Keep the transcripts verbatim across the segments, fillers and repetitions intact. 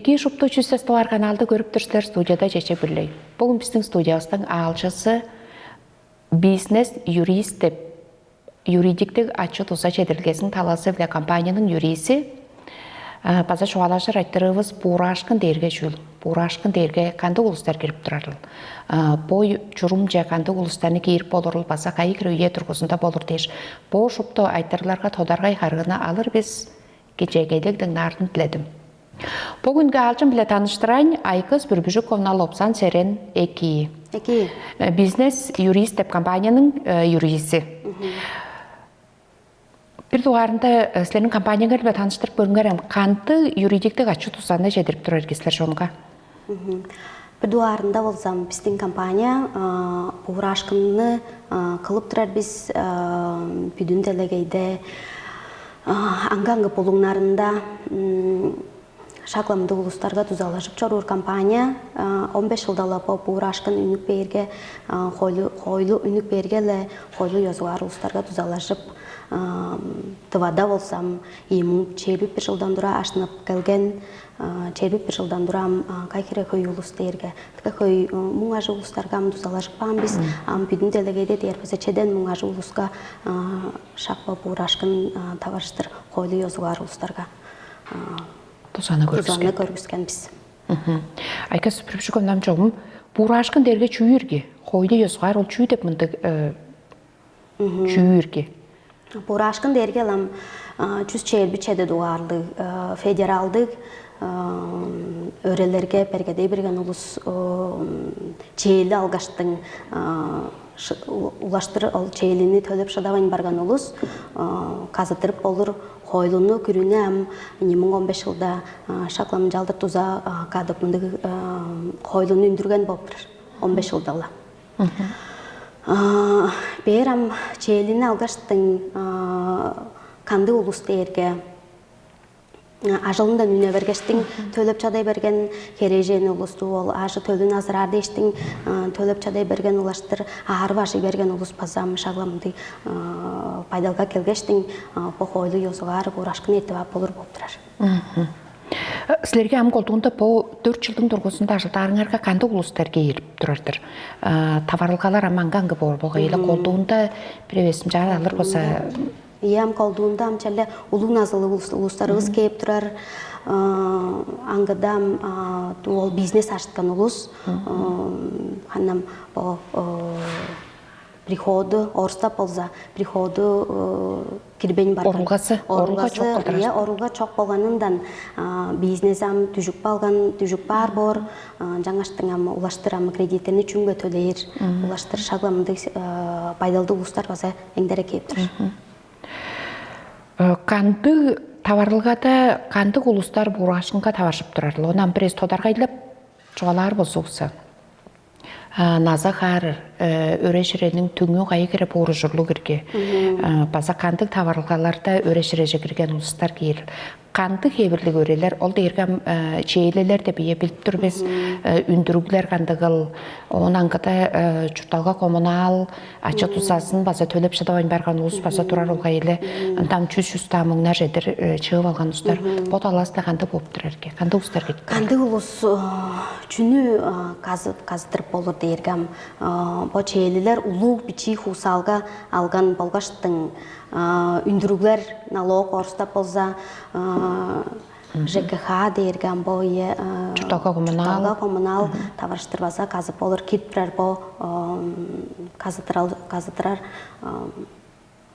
Эки шупту чүс товар каналды көрүп тур силер, студияда Чечек Бүрлөй. Бүгүн биздин студиябыздың аалчысы бизнес юрист деп юридиктик ачы туза чедирилгезиниң талазы-биле компаниянын юриси. База чугаалажыр айтырыыбыз буурашкын дээрге чүүл? Буурашкын дээрге кандыг улустар кирип турарыл? Бо чурумче кандыг улустарны киирип болурул база кайы хире үе тургузунда болур дээш, бо шупту айтырыыларга тодаргай харыыны алыр бис. Кичээнгейлиг дыңнаарын диледим. Бо күнгү аалчым-биле таныштырайн, Айкыс Бүрбүжүковна Лопсан Серен Экии. Экии. Бизнес юрист деп компанияның юристи. Бир дугаарында силерниң компанияңар-биле таныштырып көрүңерем, кандыг юридиктик ачы тузаны чедирип турар силер чонга? Бир дугаарында болзам, биздин компания буурашкынны кылып турар бис. Бүдүн делегейде аңгы-аңгы булуңнарында шакламдыг улустарга дузалажып чоруур компания. Он беш жылдала бо буурашкын үнүк бээрге, хойлу хойлу үнүк бээрге-ле хойлу ёзугаар улустарга дузалажып, тывада болсам, ийи муң чээрби бир жылдан тура ашынып келген. Чээрби бир жылдан тура ам кай хире хөй улус дээрге, тыка хөй муң ажыг улустарга ам дузалажып каан бис. Ам бүдүн делегейде дээр база чеден муң ажыг улуска шак бо буурашкын таварыштыр хойлу ёзугаар улустарга Тузаны тузаны көргүскен. Көргүскенбиз. Айка Сүпүрүпчүк онам чогум буурашкын дээрге чүүрги? Хойлу ёзугаар ол чүү деп мындыг чүүрги? Буурашкын дээрге ылам чүс чээрби чеди дугаарлыг федералдыг өрелерге бергедей берген улус чээли алгаштың улаштыр ол чээлини төлөп шыдавайн барган улус казыдырып болур. Хойлуну күрүнү ам эки миң он беш жылда шаклам жалдыр туза кадып мындыг хойлуну үндүрген болуптур. Он беш жылдала. Бээр ам чээлини алгаштың кандыг улус дээрге ажылындан үне бергештиң төлөп чадай берген херээжен улусту ол ажы төлүн азыраар дээштиң төлөп чадай берген улаштыр аарып ажый берген улус база ам шагламдыг байдалга келгештиң бо хойлу ёзугаар урашкын этип ап болур болуп турар. Силерге ам колдуунда бо дөрт жылдың тургузунда ажылдаарыңарга кандыг улустар кээрип турар-дыр? Таварылгалар ам аңгы-аңгы боор болгай эле колдуунда бир эвесим чаар алыр болза. Ийе, ам колдуунда ам черле улуг назылыг улустарывыс кээп турар. Аңгыда ам ол бизнес ашыткан улус ханнам о приходу орустап болза приходу кирбейн барган. Орулгасы, орулга чок болдурар. Орулга чок болганындан бизнес ам дүжүп калган, дүжүп баар боор. Жаңаштың ам улаштыр ам кредиттерни чүңбе төлээр, улаштыр шагламдыг байдалдыг улустар база эңдере кээп турар. Кандыг таварылгада кандыг улустар бургашынга таваржып турар? Ону ам бирээс тодаргайлап чугаалаар болзувусса. Наза хаар өреш ирениң түңү кайы кире бууружурлуг ирги? База кандыг таварылгаларда өреш иреже кирген улустар киир? Кандыг хевирлиг өрелер ол дээрге ам чээлелер деп ийе билип тур бис. Үндүрүглер кандыгыл, оон аңгыда чуртталга коммунаал ачы тузазын база төлеп шыдавайн барган улус база турар улгай эле. Ынтан чүс чүс муңнар чедир чыып алган улустар бо таласта кандыг болуп турар экен? Кандыг улустар кетип турар? Кандыг улус чүнү казыттырып болур дээрге ам бо чээлилер улуу бичии хуусаалга алган болгаштың үндүрүглер налог орустап болза ЖКХ дээрге ам бо ийе чуртталга коммунаал таварыштыр база казып болур кирип турар бо казытырар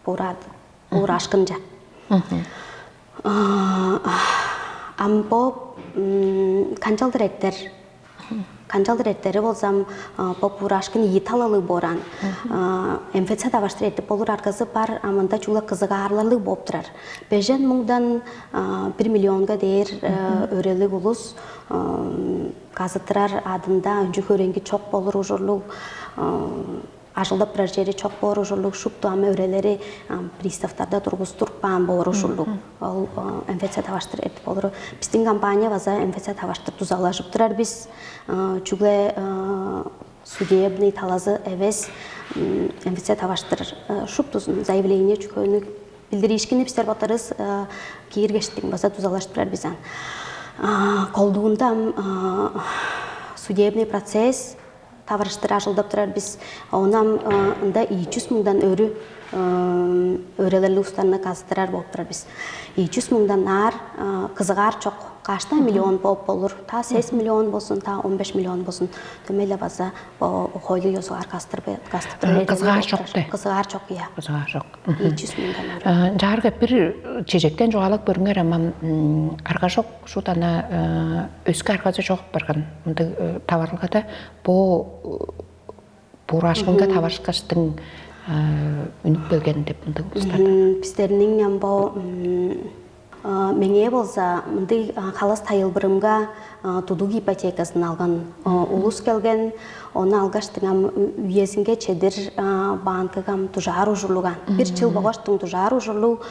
бураад бурашкынча. Ам бо канчалдыр эртер? Канчалдыр эртери болзам бо бурашкын ийи талалыг бооран. МФЦ таваштыр эртип болур аргазы бар, а мында чугула кызыгаарларлыг болуп турар. Бежен муңдан бир миллионга дээр өрелиг улус казытырар адында өнчү хөреңги чок болур ужурлуг ажылдап турар чери чок боор ужурлуг шупту ам өрелери приставтарда тургустуруп каан боор ужурлуг. Ол МФЦ таваштыр эдип болуру. Биздин компания база МФЦ таваштыр дузалажып турар бис. Чүгле судебный талазы эвес МФЦ таваштыр шуптузун заявление чүкөнү билдириишкини бистер боттарыбыз кииргештиң база дузалашып турар бис ан. Колдуунда ам судебный процесс таварыштыр ажылдап турар бис. Ону ам ында ийи чүс муңдан өрү өрелерлиг устарны казыттырар болуп турар бис. Ийи чүс муңдан аар кызыгаар чок. Кашта миллион болуп болур, та сес миллион болзун, та он беш миллион болзун, дөмей-ле база бо хойлуг ёзугаар кастырып кастырып Э, кызыгаар чок де. Кызыгаар чок, ыя. Кызыгаар чок. Ийи чүс муңдан ары. Э, Чаарга бир чижектен чугаалап көрүңер, амам аргажок шуудана өскө аргазы чогуп барган мындыг э, таварылгада бо э, буурашкынга таварышкаштың э, үнүп келген деп мындыг улустар бар. Бистерниң ам бо меңээ болза мындыг халас тайылбырымга тудуг ипотекасын алган улус келген. Ону алгаштың ам үезинге чедир банкыга ам дужаар ужурлуган. Бир чыл болгаштың дужаар ужурлуг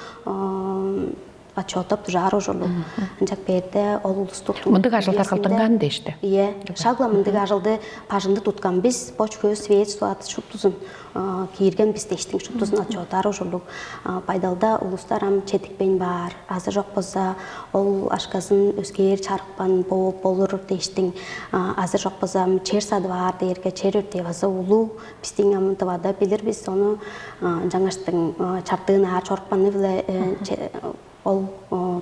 отчеттап дужаар ужурлуг. Ынчак бээрде ол улустук Мындыг ажылдар кылдынган дээшти. Ие, шагла мындыг ажылды бажыңды туткан бис, боч көс свет суат шуптузун киирген бис дештиң шуптузун отчеттаар ужурлуг. Байдалда улустар ам чедикпейн баар, азы жок болза ол ашказын өскээр чарыкпан бооп болур дештиң. Азы жок болза ам чер садып аар дээрге чер өртээ база улуу. Бистиң ам тывада билир бис ону жаңаштың чартыын аар чорупканы биле ол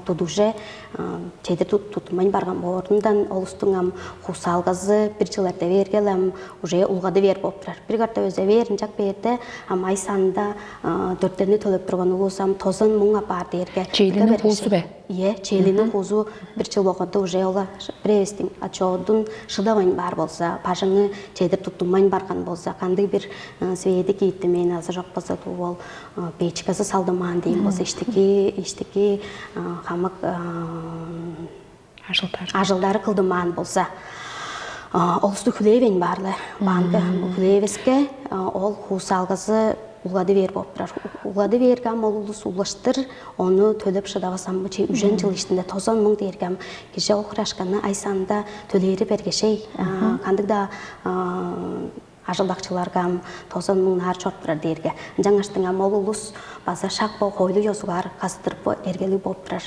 тудуже чедир тутмайн барган боорундан олустуң ам хуусаалгазы бир чыл эрте бээргел ам уже улгады бээр болуп турар. Бир карта өзе бээр ынчак бээрде ам ай санында дөрттерни төлеп турган улус ам тозан муң апаар дээрге Чээлиниң хуузу бе? Ие, чээлиниң хуузу бир чыл болганда уже ола бирээбистиң отчетун шыдавайн баар болза, бажыңы чедир туттунмайн барган болза, кандыг бир сведи кииттимээн азы жок болза, дуу ол печкасы салдымаан дейм болза, иштики иштики хамык Ажылдар. Ажылдары кылдымаан болза, олусту хүлээбейн баарлы. Банкы хүлээбеске, ол хуусалгазы улгады бээр болуп турар. Улгады бээрге ам ол улус улаштыр ону төлеп шыдавас ам бычы үжен жыл иштинде тозон муң дээрге ам кижи ол хырашканы ай санында төлээри бергешей. Кандыг-даа ажылдакчыларга ам тозон муң наар чоруп турар дээрге. Ынчангаштың ам ол улус база шак бо хойлу ёзугаар кастырып эргелиг болуп турар.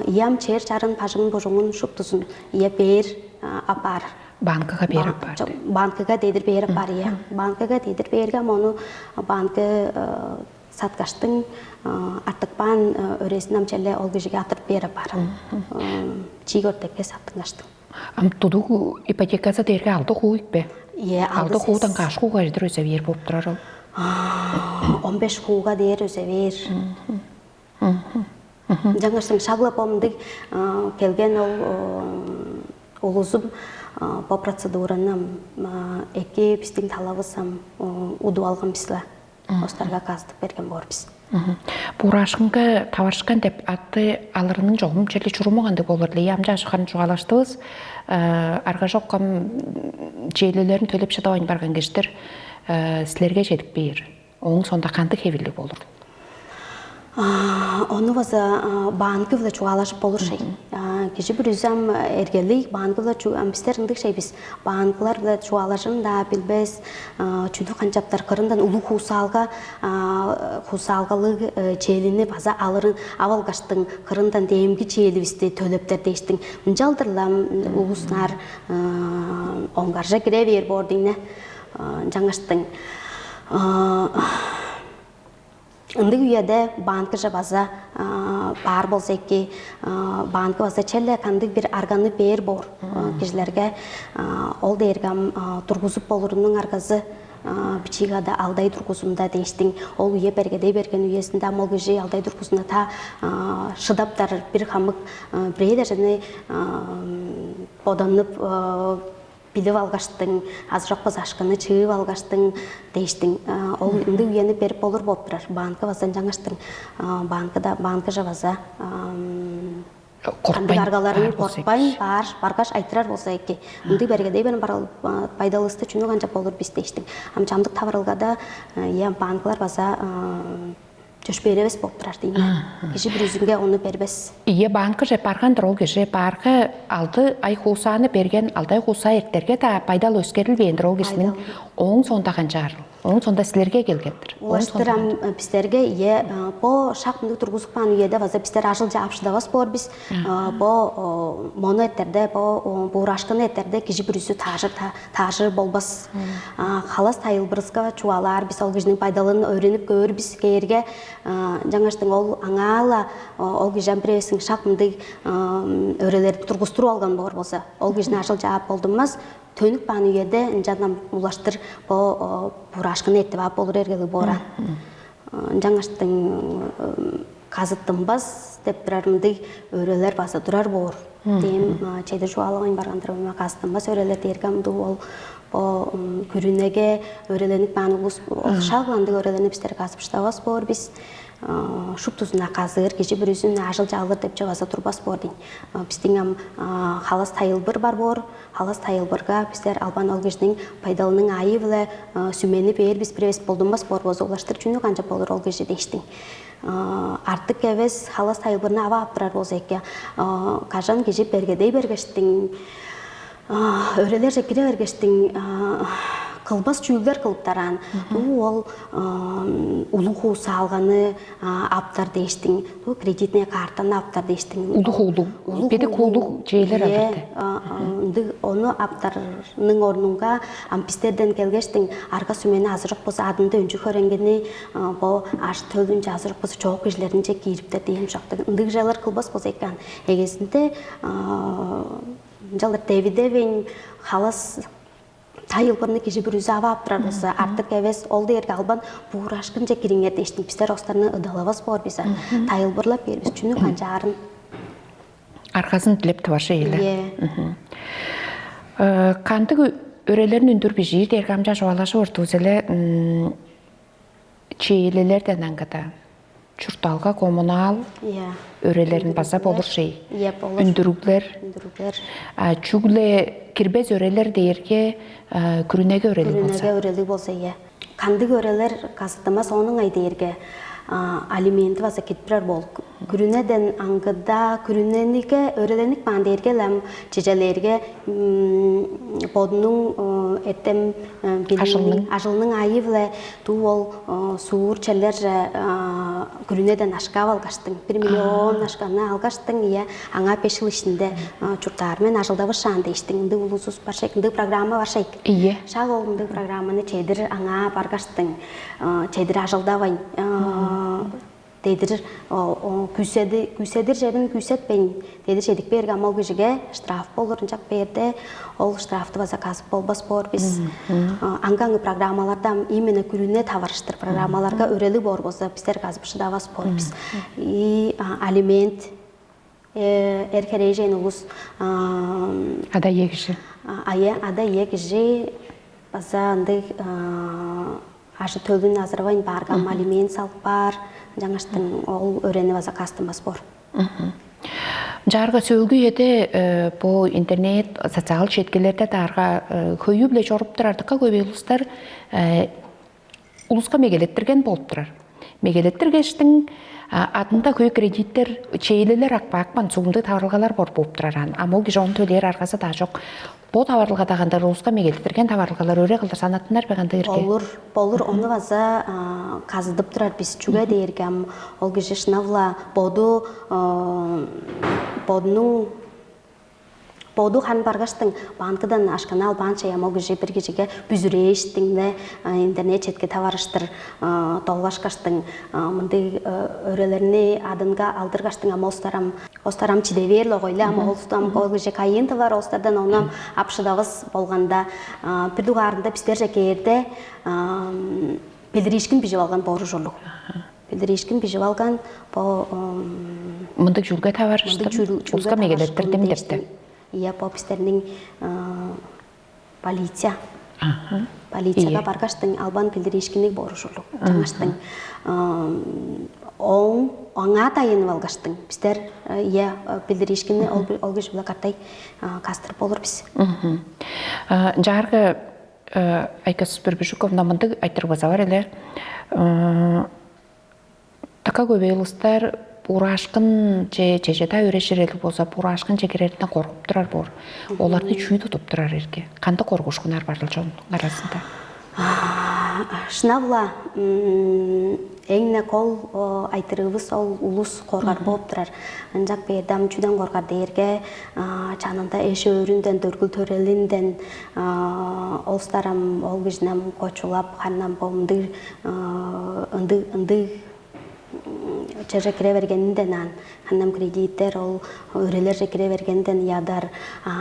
Иям чер чарын бажыңын бужуңун шуптузун ие бээр апаар. Банкага берип бар. Банкага дедир берип бар ие. Банкага дедир бээрге ам ону банкы саткаштың артыкпаан өрээзин ам челе ол кижиге атырып берип бар. Чиик өртекке саттынгаштың. Ам тудуг ипотекасы дээрге алды хуу икпе? Ие, алды хуудан каш хууга чедир өзевээр болуп турар ол? Он беш хууга дээр өзевээр. Жаңаштың шаглап омдыг келген ол улузум по процедураны эки биздин талабысам удуп алган бисла. Остарга каздып берген боор бис. Бурашкынга таварышкан деп атты алырының чогум черле чуруму кандыг болур эле? Ямча ашыкарын чугаалаштывыс. Аргажок кам чээлелерин төлеп шыдавайн барган киштер силерге чедип бээр. Ооң сонда кандыг хевирлиг болур? Ону база банкы-биле чугаалашып болур шей. Кижи бүрүзү ам эргелиг банкы-биле ам бистер ындыг шей бис. Банкылар-биле чугаалажырын-даа билбес, чүдү канчаптар кырындан улуг хуусаалга хуусаалгалыг чээлини база алырын ап алгаштың кырындан демги чээливисти төлептер дээштиң. Ынчалдыр-ла улуснаар онгаржа кире бээр боор дийне. Жаңаштың Ындыг үеде банкыже база баар болза эки, банкы база челе кандыг бир арганы бээр боор кижилерге. Ол дээрге ам тургузуп болурунуң аргазы бичиигада алдай тургузумда дээштиң. Ол үе бергедей берген үезинде ам ол кижи алдай тургузунда та шыдаптар бир хамык бирээ дажаны боданып билип алгаштың, азы чок база ашкыны чыып алгаштың дээштиң. Ол ындыг үени берип болур болуп турар. Банкы база ынчангаштың. Банкыда банкыже база кандыг аргаларын кортпайн баар баргаш айтырар болза эки. Ындыг бергедей берин бар байдалысты чүнү канчап болур бис дээштиң. Ам чамдык таварылгада я банкылар база чөпшээревес болуп турар дейм. Кижи бүрүзүнге ону бербес. Ийе, банкыже баргандыр ол кижи. Баарга алды ай хуусааны берген, алды ай хуусаа эртерге-даа байдал өскерилбээн-дир ол кижиниң. Ооң соонда канчаарыл? Оон соонда силерге келгендир. Улаштыр ам бистерге ие бо шак мындыг тургузуп каан үеде база бистер ажылча ап шыдавас боор бис. Бо мону этерде, бо буурашкыны этерде кижи бүрүзү таажыр таажыр болбас. Халас тайылбырыска чугаалаар бис, ол кижиниң байдалын өөренип көөр бис кээрге, жаңаштың ол аңаа-ла ол кижи ам бирээсиң шак мындыг өрелерди тургустуруп алган боор болза, ол кижини ажылча ап болдунмас. Төнүп каан үеде ынчан улаштыр бо бурашкыны эттип ап болур эргелиг бооран. Ынчангаштың казыттынмас деп турар мындыг өрелер база турар боор. Дем чедир чугаалавайн баргандыр, казыттынмас өрелер дээрге ындыг ол бо күрүнеге өреленип каан улус ол шагландыг өрелени бистер казып шыдавас боор бис. Шуптузуна казыыр кижи бүрүзүн ажыл чаалыр деп чыгаза турбас боор дейн. Бистиң ам халас тайылбыр бар боор. Халас тайылбырга бистер албан ол кижиниң пайдалының айы-биле сүмени бээр бис биревес болдунмас боор болза улаштыр чүнү канчап болур ол кижи дээштиң. Артык эвес халас тайылбырны ава аптырар болза эки. Кажан кижи бергедей бергештиң өрелерже кире бергештиң кылбас чүүлдер кылыптараан. Бу ол улуг хуусаалганы аптар дээштиң, бу кредитная картаны аптар дээштиң. Улуг улуг Улуг Бедик улуг чээлер албатты. Ындыг ону аптарның орнунга ам бистерден келгештиң арга сүмени азырык болза адында өнчү хөренгени бо аш төлүнче азырык болза чоок кижилеринче киириптер дейм шактыг ындыг жалар кылбас болза экен. Эгезинде ынчалдыр девидевейн халас тайылбырны кижи бүрүзү ава аптырар болза артык эвес ол дээрге албан буурашкынче кириңер дээштиң бистер остарны ыдалавас боор биз. Тайылбырлап бээр бис чүнү канчаарын. Аргазын дилеп тываржы эйле. Ие. Кандыг өрелерин үндүр бижиир дээрге амча чугаалажып ортувус эле. Чээлелерден аңгыда чуртталга коммунаал Иә. Өрелерин база болур шей. Иә, болур. Үндүрүглер. Үндүрүглер. А чүгле кирбес өрелер дээрге күрүнеге өрелиг болса. Күрүнеге өрелиг болса, иә. Кандыг өрелер казыттымас, оның ай дээрге алименти база кирип турар болук. Күрүнеден аңгыда күрүнениге өреленип каан дээрге лам чижелээрге бодунуң эртем билиминиң ажылының айы-биле дуу ол суур челерже күрүнеден ашкап алгаштың, бир миллион ашканы алгаштың, ие, аңаа беш жыл ишинде чурттаар мен ажылдавышаан дээштиң. Ындыг улузубус бар шек, ындыг программа бар шек. Ие. Шак ол ындыг программаны чедир аңаа баргаштың, чедир ажылдавайн дедир күүседир черин күүсетпейн дедир чедип бээрге ам ол кижиге штраф болур. Ынчак бээрде ол штрафты база казып болбас боор биз. Аңгы-аңгы программаларда ам именно күрүне таварыштыр программаларга өрелиг боор болза, бистер казып шыдавас боор биз. И алимент эр херээжен улус ада ие кижи ая ада ие кижи база ындыг ажы төлүн азырабайн баарга ам алимент салып баар. Жаңаштың ол өрени база кастымас боор. Жаарга сөөлгү эде бу интернет, социал четкилерде даарга хөйү-биле чоруп турар дыка көп улустар улуска мегелеттирген болуп турар. Мегелеттиргештиң адында хөй кредиттер, чээлелер акпаакпан сугумдуг таварылгалар бор болуп турар. Ам ол кижи ону төлээр аргазы даа чок. Бо таварылгада кандыр улуска мегелеттирген таварылгалар өре кылдыр санаттынар бе кандыг эрге? Болур, болур. Ону база казыдып турар бис. Чүге дээрге ам ол кижи шынап-ла боду бодунуң боду хан баргаштың банкыдан ашкана албаан чаяма ол кижи бир кижиге бүзүрээштиңне интернет четке таварыштыр долгашкаштың мындыг өрелерни адынга алдыргаштың ама остарам остарам чиде бээр логойле ама олустам ол кижи кайыын тывар олустардан ону ап шыдавыс болганда бир дугаарында бистерже кээрде билдириишкин бижип алган боору ужурлуг. Билдириишкин бижип алган бо мындыг чүүлге таварыштым, улуска мегелеттирдим депти. Иә, бо бистерниң полиция. Полицияга баргаштың албан билдириишкинниг боорушурлуг. Жаңаштың оң оңаа дайынып алгаштың бистер иә билдириишкинни ол киши биле катай кастырып болур бис. Жаарга Айкас Бүрбүжүковна мындыг айтырбаза бар эле. Така көбей улустар бураашкын же чежеда өөрешир элиг болза, бураашкын же кирерден коргуп турар боор. Оларны чүү тудуп турар эрге? Кандай коргушкуннар бар чоннуң арасында? Шынап-ла, эң-не кол айтырыывыс ол улус коргар бооп турар. Ынчак бээрде ам чүден коргар дээрге, чанында эш-өөрүнден, дөргүл-төрелинден, олустар ам ол кижини ам кочулап, ханнам бо мындыг ындыг ындыг чеже кире бергенинден аан, ханнам кредиттер ол өрелерже кире бергенден ядар,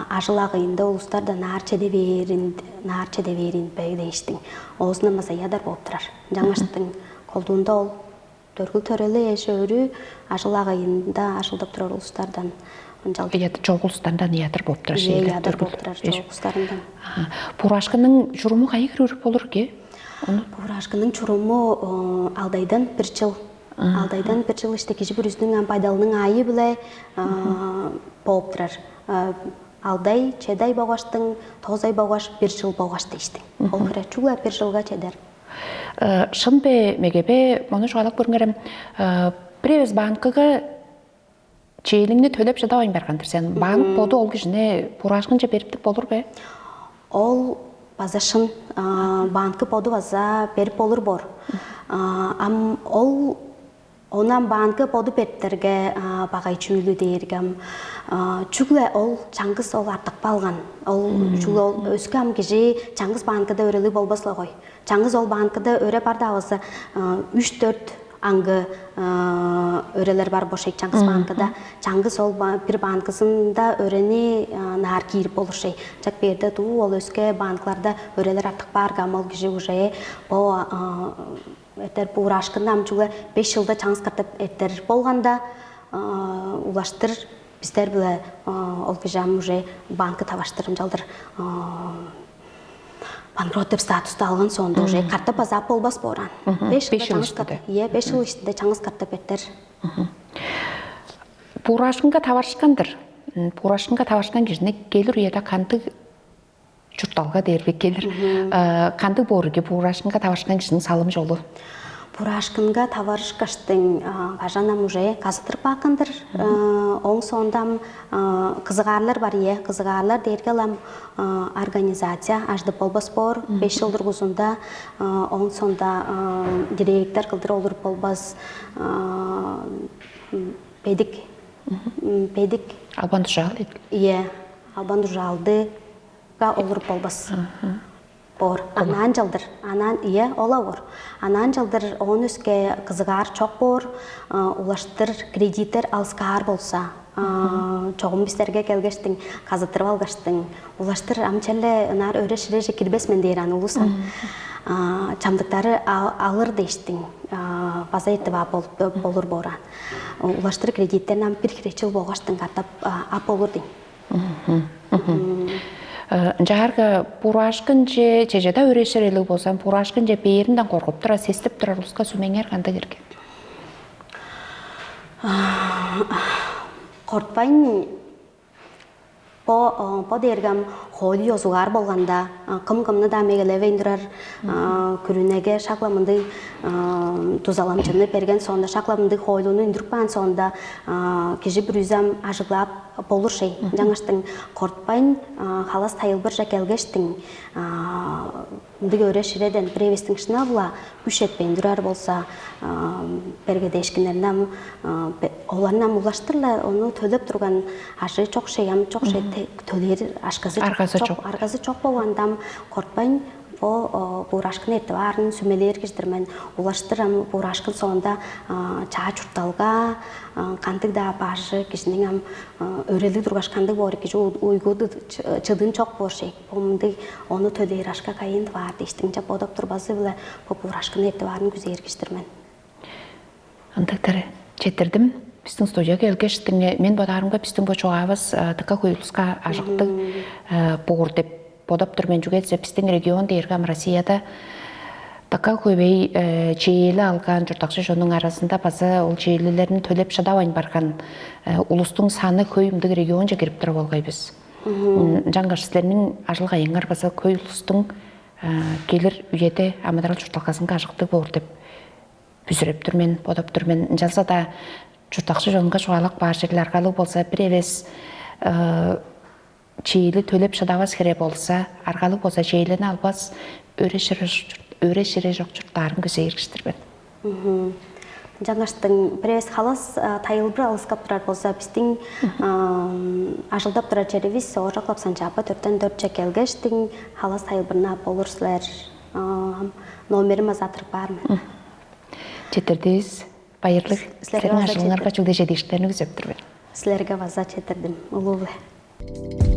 ажыл агыйында улустардан наар чеде бээрин, наар чеде бээрин бегдештиң. Оозундан база ядар болуп турар. Жаңаштың колдуунда ол дөргүл төреле эш өрү ажыл агыйында ажылдап турар улустардан ынчалдыр Ят чогулустардан ятыр болуп турар Ие шейлер ядар төргүл. Болуп турар Эш- чогулустарындан. Бурашкының чуруму кайы кире болур ке? Бурашкының чуруму алдайдан бир жыл алдайдан бир жыл иште кижи бүрүзүнүң ам байдалының аайы биле болуп турар. Алдай, чедай богаштың, тозай богаш, бир жыл богаш дейштиң. Ол хире чугула бир жылга чедер. Шын бе мегебе мону чугаалап көрүңерем. Бир эвес банкыга чээлиңни төлеп шыдавайн барган-дыр сен. Банк боду ол кижини бурашкынче бериптик болур бе? Ол база шын. Банкы боду база берип болур боор. Ам ол ону ам банкы боду бериптерге багай чүүлү дээрге ам чүгле ол чаңгыс ол артыкпа алган. Ол чүгле ол өскө ам кижи чаңгыс банкыда өрелиг болбос-ла кой. Чаңгыс ол банкыда өре бар-даа болза, үч-дөрт аңгы өрелер бар бошейт чаңгыс банкыда. Чаңгыс ол ба- бир банкысында өрени наар киирип болур шей. Чак берде дуу ол өске банкларда өрелер артык баарга ам ол кижи уже бо эртер буурашкынны ам чүгле беш жылда чаңгыс катап эртер болганда улаштыр бистер биле ол кижи ам уже банкы таваштырымчалдыр банкрот деп статусту алган соонда уже катап база ап болбас бооран. Беш Беш жыл чаңгыс ишти кат- де. Ие беш жыл ишинде чаңгыс катап эртер. Бурашкынга таварышкан-дыр. Бурашкынга таварышкан кижини келир уяда кандыг чуртталга дээрге келир. Кандыг боор ке бурашкынга таварышкан кижиниң салым жолу? Бурашкынга таварышкаштың кажан ам уже казытырып бааккан-дыр. Оң соонда ам кызыгаарлар бар ие. Кызыгаарлар дээрге ам организация аждып болбас боор. Беш жыл дургузунда оң соонда директор кылдыр олуруп болбас. Бедик бедик Албан дужаал эдил. Ие албан дужаалдыга олуруп болбас. Боор. Анаан чалдыр. Анаан ие ола боор. Анаан чалдыр оон өске кызыгаар чок боор. Улаштыр кредиттер алыскаар болса, чогум бистерге келгештиң, казыттырып алгаштың, улаштыр ам челе ынаар өре ширеже кирбес мен дээр аны улус ам. Чамдыктары алыр дээштиң, база эртип ап болур бооран. Улаштыр кредиттерин ам бир хире чыл болгаштың катап ап болур дейм. Ынчаарга бураашкынче чежеда өөрешир элиг болзам, бураашкынче бээринден коргуп турар, сестип турар улуска сүмеңер кандай эрген? Кортпайн бо бо дээргем хоолий озугаар болганда, кым кымны-даа мегелевейн турар, күрүнеге шак-ла мындыг дузаламчыны берген соонда, шак-ла мындыг хоойлууну үндүрүп каан соонда, кижи бүрүзү ам ажыглаап болур шей. Ынчангаштың кортпайн, халас тайылбырже келгештиң, мындыг өре-ширеден бир эвестиң шынап-ла үш этпейн турар болза, бергедээшкиннерни ам оларны ам улаштыр-ла ону төлеп турган ажыы чок шей, ам чок шей төлээр ашказы Аргазы чок. Аргазы чок болганда ам кортпайн бо бурашкыны эртип аарын сүмелээр кижидир мен. Улаштыр ам бурашкын соонда чаа чуртталга, кандыг-даа бажы кижиниң ам өрелиг тургаш кандыг боор кижи уйгуду чыдын чок боор шей. Бо мындыг ону төлээр ашка кайын баар дээштиңче бодоп турбазы-биле бо бурашкыны эртип аарын күзээр кижидир мен. Ындыгдыр четирдим. Биздин студияга келгештиң мен бодаарымга биздин бу чугаавыс дыка хуюлуска ажыктыг боор деп бодоп тур мен. Чүге десе биздин регион дээрге ам Россияда дыка хөбей чээли алган чурттакчы чоннуң арасында база ол чээлилерин төлеп шыдавайн барган улустуң саны хөй мындыг регионче кирип туруп алгай бис. М, Жаңгаш силерниң ажыл кайыңар база хөй улустуң келир үеде амыдырал чуртталгазынга ажыктыг боор деп бүзүреп тур мен, бодоп тур мен. Ынчалза-даа чурттакчы чонга чугаалак баар черле аргалыг болза, бир эвес чээли төлеп шыдавас хире болза, аргалыг болза, чээлени албас, өреш Өре-шире чок чурттаарын күзээр кижи-дир мен. Мгм. Ынчангаштың бирээвис халас тайылбыр алыскап турар болза, бистиң ажылдап турар черивис ооржак лапсанчаапа төрттен төртче келгештиң халас тайылбырны ап болур силер. Номерим азатырып баар мен. Четирдивис. Байырлыг. Силерге Силерниң база ажылыңарга чүгле чедииштерни күзөптүр мен. Силерге база четирдим. Улуу-биле.